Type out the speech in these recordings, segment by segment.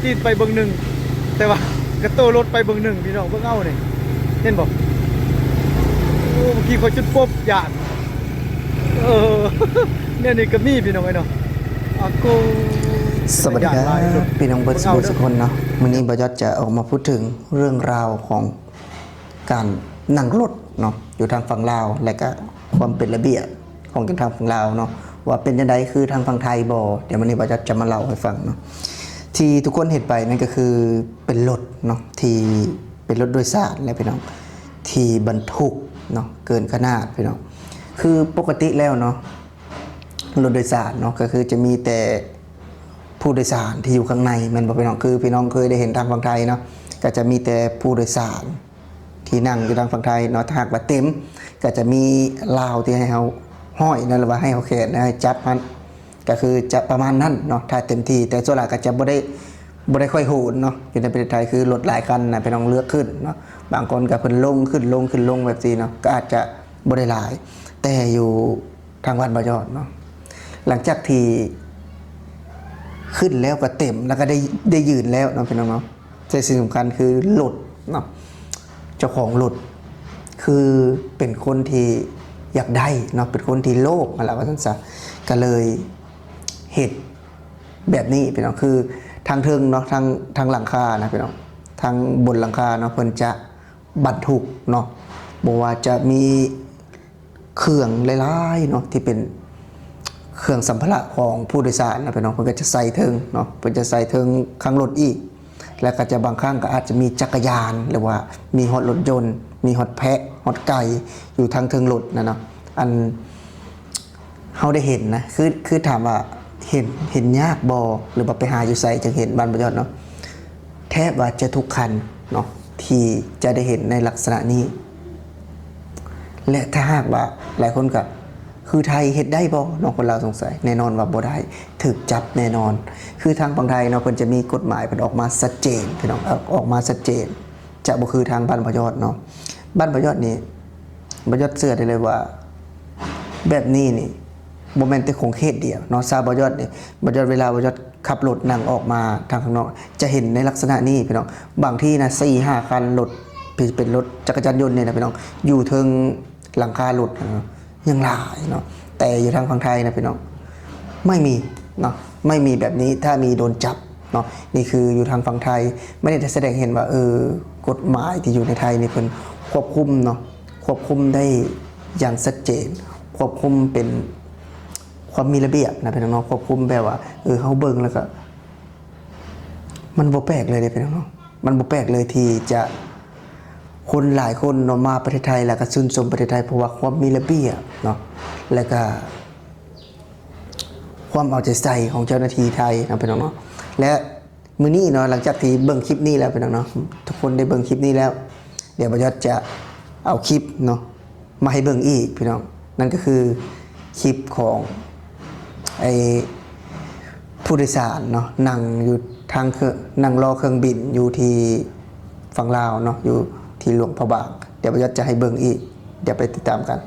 ຕີນໄປເບິ່ງໜຶ່ງ ແຕ່ວ່າກະໂຕລົດໄປເບິ່ງໜຶ່ງ ພີ່ນ້ອງເບິ່ງເອົານີ້ ເຫັນບໍ່? ໂອ້ ເມື່ອກີ້ຂ້ອຍຈົນປົບຢ້ານ ເອີ ແນວນີ້ກະມີ ພີ່ນ້ອງເອີຍເນາະ. ອາໂກ ສະຫວັດດີຄັບ ພີ່ນ້ອງເບິດສູ່ຜູ້ສູ່ຄົນເນາະ. ມື້ນີ້ບ່າວຍອດຈະອອກມາພູດເຖິງເລື່ອງລາວຂອງ ການນັ່ງລົດເນາະ ຢູ່ທາງຝັ່ງລາວ ແລະກະຄວາມເປັນລະບຽບຂອງຢູ່ທາງຝັ່ງລາວເນາະ ວ່າເປັນຈັ່ງໃດ ຄືທາງຝັ່ງໄທບໍ່? ດຽວມື້ນີ້ບ່າວຈະມາເລົ່າໃຫ້ຟັງເນາະ. ທີ່ທຸກຄົນເຫັນໄປນັ້ນກະຄືເປັນລົດເນາະ ທີ່ເປັນລົດໂດຍສານແຫຼະພີ່ນ້ອງ ທີ່ບັນທຸກເນາະ ເກີນຂະໜາດພີ່ນ້ອງ. ຄືປົກກະຕິແລ້ວເນາະ ລົດໂດຍສານເນາະ ກະຄືຈະມີແຕ່ຜູ້ໂດຍສານທີ່ຢູ່ຂ້າງໃນ ແມ່ນບໍ່ພີ່ນ້ອງ? ຄືພີ່ນ້ອງເຄີຍໄດ້ເຫັນທາງຝັ່ງໄທເນາະ ກະຈະມີແຕ່ຜູ້ໂດຍສານ ທີ່ນັ່ງຢູ່ທາງຝັ່ງໄທເນາະ. ຖ້າຫາກວ່າເຕັມ ກະຈະມີລາວທີ່ໃຫ້ເຮົາຫ້ອຍເນາະ ຫຼືວ່າໃຫ້ເຮົາແຂນ ໃຫ້ຈັບຫັ້ນ ກະຄືຈະປະມານນັ້ນເນາະ ຖ້າເຕັມທີ່. ແຕ່ສ່ວນຫຼາຍກະຈະບໍ່ໄດ້ ບໍ່ໄດ້ຄ່ອຍໂຫນເນາະ ຢູ່ໃນປະເທດໄທ ຄືລົດຫຼາຍຄັນນະ ພີ່ນ້ອງເລືອກຂຶ້ນເນາະ. ບາງຄົນກະເພິ່ນລົງຂຶ້ນລົງຂຶ້ນລົງແບບຊີ້ເນາະ ກະອາດຈະບໍ່ໄດ້ຫຼາຍ. ແຕ່ຢູ່ທາງບ້ານບ່າວຍອດເນາະ ຫຼັງຈາກທີ່ຂຶ້ນແລ້ວກະເຕັມ ແລ້ວກະໄດ້ ໄດ້ຢືນແລ້ວເນາະ ພີ່ນ້ອງເນາະ. ແຕ່ສິ່ງສຳຄັນຄືລົດເນາະ ເຈົ້າຂອງລົດຄືເປັນຄົນທີ່ຢາກໄດ້ເນາະ ເປັນຄົນທີ່ໂລບຫັ້ນລະວ່າຊັ້ນຊະ ກະເລີຍເຮັດແບບນີ້ພີ່ນ້ອງ. ຄືທາງເທິງເນາະ ທາງ ທາງຫຼັງຄານະພີ່ນ້ອງ ທາງບົນຫຼັງຄາເນາະ ເພິ່ນຈະບັນທຸກເນາະ ບໍ່ວ່າຈະມີ ເຄື່ອງຫຼາຍໆເນາະ ທີ່ເປັນເຄື່ອງສຳພາລະຂອງຜູ້ໂດຍສານນະພີ່ນ້ອງ ເພິ່ນກະຈະໃສ່ເທິງເນາະ ເພິ່ນຈະໃສ່ເທິງຂ້າງລົດອີກ ແລ້ວກະຈະບາງຄັ້ງກະອາດຈະມີຈັກກະຍານ ຫຼືວ່າມີຮອດລົດຍົນ ມີຮອດແພະ ຮອດໄກ່ ຢູ່ທາງເທິງລົດນະເນາະ. ອັນ ເຮົາໄດ້ເຫັນນະ ຄື ຄືຖາມວ່າເຫັນ ເຫັນຍາກບໍ່ ຫຼືວ່າໄປຫາຢູ່ໃສຈຶ່ງເຫັນ ບ້ານບ່າວຍອດເນາະ? ແທບວ່າຈະທຸກຄັນເນາະ ທີ່ຈະໄດ້ເຫັນໃນລັກສະນະນີ້. ແລະ ຖ້າຫາກວ່າຫຼາຍຄົນກະ ຄືໄທເຮັດໄດ້ບໍ່ເນາະ ຄົນລາວສົງໄສ ແນ່ນອນວ່າບໍ່ໄດ້ ຖືກຈັບແນ່ນອນ. ຄືທາງຝັ່ງໄທເນາະ ເພິ່ນຈະມີກົດໝາຍ ເພິ່ນອອກມາຊັດເຈນ ພີ່ນ້ອງ ອອກມາຊັດເຈນ ຈະບໍ່ຄືທາງບ້ານບ່າວຍອດເນາະ. ບ້ານບ່າວຍອດນີ້ ບ່າວຍອດເຊື່ອໄດ້ເລີຍວ່າ ແບບນີ້ນີ້ບໍ່ແມ່ນແຕ່ຂົງເຂດດຽວເນາະ ຊາວບ່າວຍອດນີ້ ບ່າວຍອດ ເວລາບ່າວຍອດຂັບລົດນັ່ງອອກມາທາງຂ້າງນອກ ຈະເຫັນໃນລັກສະນະນີ້ພີ່ນ້ອງ. ບາງທີນະ ສີ່ຫ້າຄັນລົດ ເປັນ ເປັນລົດຈັກກະຍານຍົນນີ້ນະພີ່ນ້ອງ ຢູ່ເທິງຫຼັງຄາລົດນະ ຍັງຫຼາຍເນາະ. ແຕ່ຢູ່ທາງຝັ່ງໄທນະພີ່ນ້ອງ ໄມ່ມີເນາະ ໄມ່ມີແບບນີ້ ຖ້າມີໂດນຈັບເນາະ. ນີ້ຄືຢູ່ທາງຝັ່ງໄທ ມັນຈະສະແດງໃຫ້ເຫັນວ່າ ເອີ ກົດໝາຍທີ່ຢູ່ໃນໄທນີ້ເພິ່ນຄວບຄຸມເນາະ ຄວບຄຸມໄດ້ຢ່າງຊັດເຈນ ຄວບຄຸມເປັນຄວາມມີລະບຽບນະພີ່ນ້ອງເນາະ. ຄວບຄຸມແບບວ່າ ເອີ ເຮົາເບິ່ງແລ້ວກະ ມັນບໍ່ແປກເລີຍເດ້ພີ່ນ້ອງເນາະ ມັນບໍ່ແປກເລີຍທີ່ຈະ ຄົນຫຼາຍຄົນເນາະ ມາປະເທດໄທ ແລ້ວກະຊື່ນຊົມປະເທດໄທ ເພາະວ່າຄວາມມີລະບຽບເນາະ ແລ້ວກະຄວາມເອົາໃຈໃສ່ຂອງເຈົ້າໜ້າທີ່ໄທເນາະພີ່ນ້ອງເນາະ. ແລະ ມື້ນີ້ເນາະ ຫຼັງຈາກທີ່ເບິ່ງຄລິບນີ້ແລ້ວພີ່ນ້ອງເນາະ ທຸກຄົນໄດ້ເບິ່ງຄລິບນີ້ແລ້ວ ດຽວບ່າວຍອດຈະເອົາຄລິບເນາະ ມາໃຫ້ເບິ່ງອີກພີ່ນ້ອງ. ນັ້ນກະຄືຄລິບຂອງໄອ້ຜູ້ໂດຍສານເນາະ ນັ່ງຢູ່ທາງເຄື່ອງ ນັ່ງລໍເຄື່ອງບິນຢູ່ທີ່ຝັ່ງລາວເນາະ ຢູ່ທີ່ຫຼວງພະບາງ. ດຽວບ່າວຍອດຈະໃຫ້ເບິ່ງອີກ ດຽວໄປຕິດຕາມກັນ.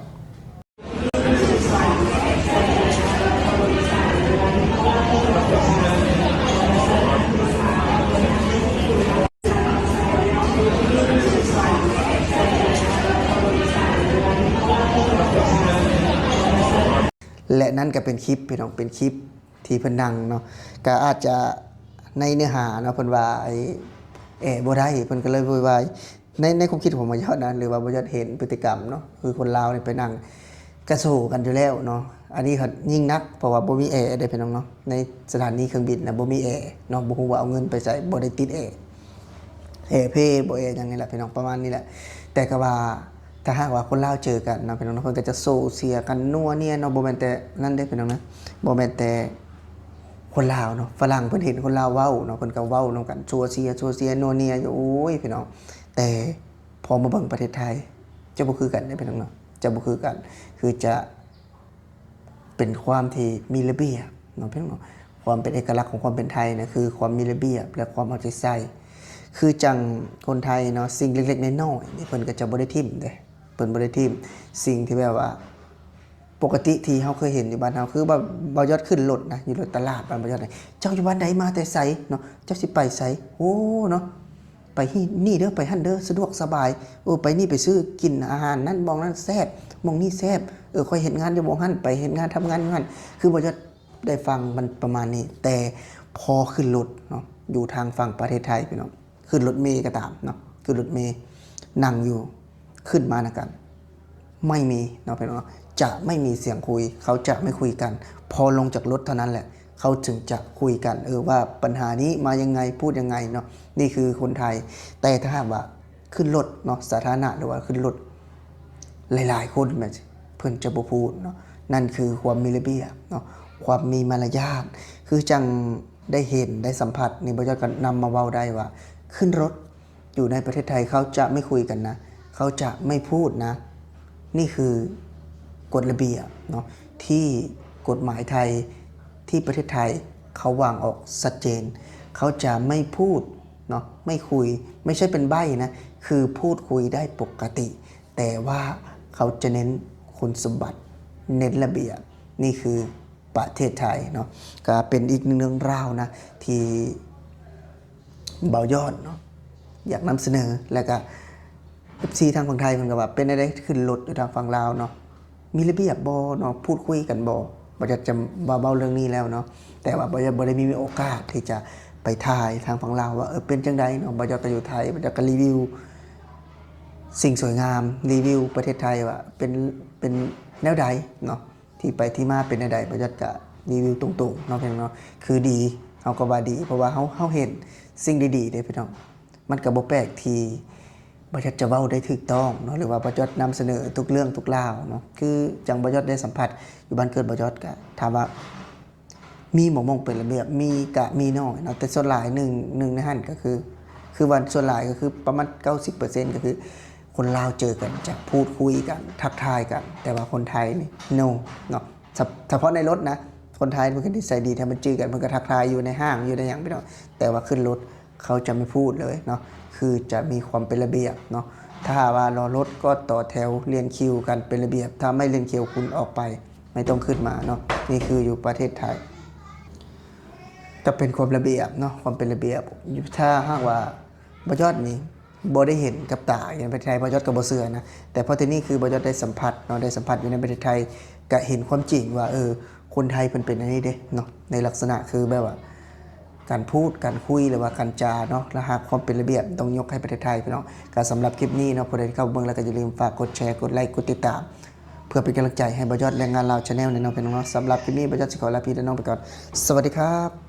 ແລະ ນັ້ນກະເປັນຄລິບພີ່ນ້ອງ ເປັນຄລິບທີ່ເພິ່ນນັ່ງເນາະ ກະອາດຈະໃນເນື້ອຫາເນາະ ເພິ່ນວ່າໄອ້ແອບໍ່ໄດ້ ເພິ່ນກະເລີຍໂວຍວາຍ. ໃນ ໃນຄວາມຄິດຂອງບ່າວຍອດນະ ຫຼືວ່າບ່າວຍອດເຫັນພຶດຕິກຳເນາະ ຄືຄົນລາວນີ້ໄປນັ່ງກະໂສກັນຢູ່ແລ້ວເນາະ. ອັນນີ້ກະຍິ່ງໜັກ ເພາະວ່າບໍ່ມີແອເດ້ພີ່ນ້ອງເນາະ ໃນສະຖານີເຄື່ອງບິນນະ ບໍ່ມີແອເນາະ ບໍ່ຮູ້ວ່າເອົາເງິນໄປໃສ ບໍ່ໄດ້ຕິດແອ ແອເພ ບໍ່ແອຫຍັງນີ້ແຫຼະພີ່ນ້ອງ ປະມານນີ້ແຫຼະ. ແຕ່ກະວ່າ ຖ້າຫາກວ່າຄົນລາວເຈີກັນເນາະພີ່ນ້ອງເນາະ ເພິ່ນກະຈະໂສ້ເສຍກັນນົວເນຍເນາະ ບໍ່ແມ່ນແຕ່ນັ້ນເດ້ພີ່ນ້ອງນະ ບໍ່ແມ່ນແຕ່ຄົນລາວເນາະ ຝຣັ່ງເພິ່ນເຫັນຄົນລາວເວົ້າເນາະ ເພິ່ນກະເວົ້ານຳກັນ ຊົວເຊຍ ຊົວເຊຍ ນົວເນຍຢູ່ ໂອ້ຍ ພີ່ນ້ອງ. ແຕ່ພໍມາເບິ່ງປະເທດໄທ ຈະບໍ່ຄືກັນເດ້ພີ່ນ້ອງເນາະ ຈະບໍ່ຄືກັນ ຄືຈະ ເປັນຄວາມທີ່ມີລະບຽບເນາະພີ່ນ້ອງເນາະ. ຄວາມເປັນເອກະລັກຂອງຄວາມເປັນໄທນະ ຄືຄວາມມີລະບຽບ ແລະ ຄວາມເອົາໃຈໃສ່. ຄືຈັ່ງຄົນໄທເນາະ ສິ່ງເລັກໆນ້ອຍໆນີ້ ເພິ່ນກະຈະບໍ່ໄດ້ຖິ້ມເດ້ ເພິ່ນບໍ່ໄດ້ຖິ້ມ. ສິ່ງທີ່ແບບວ່າ ປົກກະຕິທີ່ເຮົາເຄີຍເຫັນຢູ່ບ້ານເຮົາ ຄືວ່າບ່າວຍອດຂຶ້ນລົດນະ ຢູ່ລົດຕະຫຼາດບ້ານບ່າວຍອດນີ້ ເຈົ້າຢູ່ບ້ານໃດ ມາແຕ່ໃສເນາະ ເຈົ້າຊິໄປໃສ ໂອ້ເນາະ ໄປທີ່ນີ້ເດີ ໄປຫັ້ນເດີ ສະດວກສະບາຍ ເອີ ໄປນີ້ໄປຊື້ກິນອາຫານນັ້ນ ໝ່ອງນັ້ນແຊບ ໝ່ອງນີ້ແຊບ ເອີ ຂ້ອຍເຮັດງານຢູ່ໝ່ອງຫັ້ນ ໄປເຮັດງານທຳງານຢູ່ຫັ້ນ ຄືບ່າວຍອດໄດ້ຟັງມັນປະມານນີ້ ແຕ່ພໍຂຶ້ນລົດເນາະ ຢູ່ທາງຝັ່ງປະເທດໄທພີ່ນ້ອງ ຂຶ້ນລົດເມກໍຕາມເນາະ ຂຶ້ນລົດເມ ນັ່ງຢູ່ ຂຶ້ນມານຳກັນ ໄມ່ມີເນາະພີ່ນ້ອງເນາະ ຈະໄມ່ມີສຽງຄຸຍ ເຂົາຈະໄມ່ຄຸຍກັນ ພໍລົງຈາກລົດເທົ່ານັ້ນແຫຼະ ເຂົາເຖິງຈະຄຸຍກັນ ເອີ ວ່າບັນຫານີ້ມາຍັງໄງ ພູດຍັງໄງເນາະ ນີ້ຄືຄົນໄທ ແຕ່ຖ້າຫາກວ່າຂຶ້ນລົດເນາະ ສາທາລະນະ ຫຼືວ່າຂຶ້ນລົດຫຼາຍໆຄົນແບບ ເພິ່ນຈະບໍ່ພູດເນາະ ນັ້ນຄືຄວາມມີລະບຽບເນາະ ຄວາມມີມາລະຍາດ ຄືຈັ່ງ ໄດ້ເຫັນໄດ້ສຳຜັດນີ້ ບ່າວຍອດກໍນຳມາເວົ້າໄດ້ວ່າ ຂຶ້ນລົດຢູ່ໃນປະເທດໄທເຂົາຈະໄມ່ຄຸຍກັນນະ ເຂົາຈະໄມ່ພູດນະ ນີ້ຄືກົດລະບຽບເນາະ ທີ່ກົດໝາຍໄທ ທີ່ປະເທດໄທເຂົາວາງອອກຊັດເຈນ ເຂົາຈະໄມ່ພູດເນາະ ໄມ່ຄຸຍ ໄມ່ໃຊ່ເປັນໃບ້ນະ ຄືພູດຄຸຍໄດ້ປົກກະຕິ ແຕ່ວ່າເຂົາຈະເນັ້ນຄຸນສົມບັດ ເນັ້ນລະບຽບ ນີ້ຄື ປະເທດໄທເນາະ ກະເປັນອີກໜຶ່ງເລື່ອງລາວນະ ທີ່ບ່າວຍອດເນາະ ຢາກນຳສະເໜີ ແລ້ວກະ ເອັຟຊີ ທາງຝັ່ງໄທເພິ່ນກໍວ່າ ເປັນແນວໃດຂຶ້ນລົດຢູ່ທາງຝັ່ງລາວເນາະ ມີລະບຽບບໍ່ເນາະ ພູດຄຸຍກັນບໍ່ ບ່າວຍອດຈະມາເວົ້າເລື່ອງນີ້ແລ້ວເນາະ ແຕ່ວ່າບ່າວຍອດບໍ່ໄດ້ມີໂອກາດທີ່ຈະໄປຖ່າຍທາງຝັ່ງລາວວ່າ ເອີ ເປັນຈັ່ງໃດເນາະ ບ່າວຍອດກໍຢູ່ໄທ ບ່າວຍອດກໍຣີວິວສິ່ງສວຍງາມ ຣີວິວປະເທດໄທວ່າເປັນ ເປັນແນວໃດເນາະ ທີ່ໄປທີ່ມາເປັນແນວໃດ ບ່າວຍອດກະຣີວິວຕົງໆເນາະ ພີ່ນ້ອງເນາະ ຄືດີ ເຮົາກໍວ່າດີ ເພາະວ່າເຮົາ ເຮົາເຫັນສິ່ງດີໆເດ້ພີ່ນ້ອງ ມັນກໍບໍ່ແປກທີ່ບ່າວຍອດຈະເວົ້າໄດ້ຖືກຕ້ອງເນາະ ຫຼືວ່າບ່າວຍອດນຳສະເໜີທຸກເລື່ອງທຸກລາວເນາະ ຄືຈັ່ງບ່າວຍອດໄດ້ສຳຜັດຢູ່ບ້ານເກີດ ບ່າວຍອດກະຖາມວ່າ ມີບໍ່ໝ່ອງເປັນລະບຽບ ມີກະມີໜ້ອຍເນາະ ແຕ່ສ່ວນຫຼາຍໜຶ່ງ ໜຶ່ງໃນຫັ້ນກໍຄື ຄືວ່າສ່ວນຫຼາຍກໍຄືປະມານເກົ້າສິບເປີເຊັນ ກໍຄືຄົນລາວເຈີກັນຈະພູດຄຸຍກັນ ທັກທາຍກັນ ແຕ່ວ່າຄົນໄທນີ້ ໂນ ເນາະ ສະ ສະເພາະໃນລົດນະ ຄົນໄທເພິ່ນກໍນິໄສດີ ຖ້າມັນຈື່ກັນເພິ່ນກໍທັກທາຍ ຢູ່ໃນຫ້າງ ຢູ່ໃນຫຍັງພີ່ນ້ອງ ແຕ່ວ່າຂຶ້ນລົດ ເຂົາຈະໄມ່ພູດເລີຍເນາະ ຄືຈະມີຄວາມເປັນລະບຽບເນາະ ຖ້າວ່າລໍລົດກໍຕໍ່ແຖວລຽນຄິວກັນເປັນລະບຽບ ຖ້າໄມ່ລຽນຄິວຄຸນອອກໄປ ໄມ່ຕ້ອງຂຶ້ນມາເນາະ ນີ້ຄືຢູ່ປະເທດໄທ ກໍເປັນຄວາມລະບຽບເນາະ ຄວາມເປັນລະບຽບ ຖ້າຫາກວ່າບ່າວຍອດນີ້ບໍ່ໄດ້ເຫັນກັບຕາຢູ່ໃນປະເທດໄທ ບ່າວຍອດກໍບໍ່ເຊື່ອນະ ແຕ່ພໍເທື່ອນີ້ຄືບ່າວຍອດໄດ້ສຳຜັດເນາະ ໄດ້ສຳຜັດຢູ່ໃນປະເທດໄທ ກະເຫັນຄວາມຈິງວ່າ ເອີ ຄົນໄທເພິ່ນເປັນອັນນີ້ເດ້ເນາະ ໃນລັກສະນະຄືແບບວ່າ ການພູດ ການຄຸຍ ຫຼືວ່າການຈາເນາະ ລະຫາກຄວາມເປັນລະບຽບ ຕ້ອງຍົກໃຫ້ປະເທດໄທພີ່ນ້ອງ ກະສຳລັບຄລິບນີ້ເນາະ ຜູ້ໃດທີ່ເຂົ້າມາເບິ່ງແລ້ວກໍຢ່າລືມຝາກກົດແຊ ກົດໄລ ກົດຕິດຕາມ ເພື່ອເປັນກຳລັງໃຈໃຫ້ບ່າວຍອດ ແລະ ງານລາວ Channel ແນ່ເນາະ ພີ່ນ້ອງເນາະ ສຳລັບຄລິບນີ້ບ່າວຍອດຊິຂໍລາພີ່ລານ້ອງໄປກ່ອນ ສະຫວັດດີຄັບ.